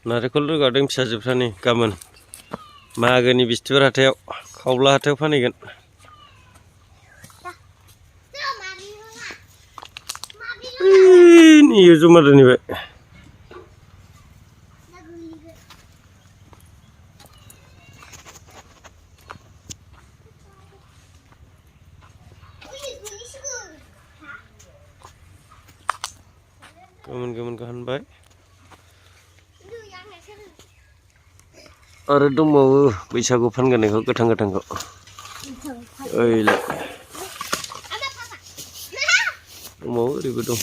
नारेंखल रोगादों फिसाजोफ्रानि गाबोन मागोनि बिस्थिबार हाथायाव खावब्ला हाथायाव फानहैगोन। इयो जमा दोनहैबाय। गोमोन हानबाय आरो दंबावो बैसागु फानगोनखौ गोथांखौ ओइलाय दंबावो ओरैबो दं।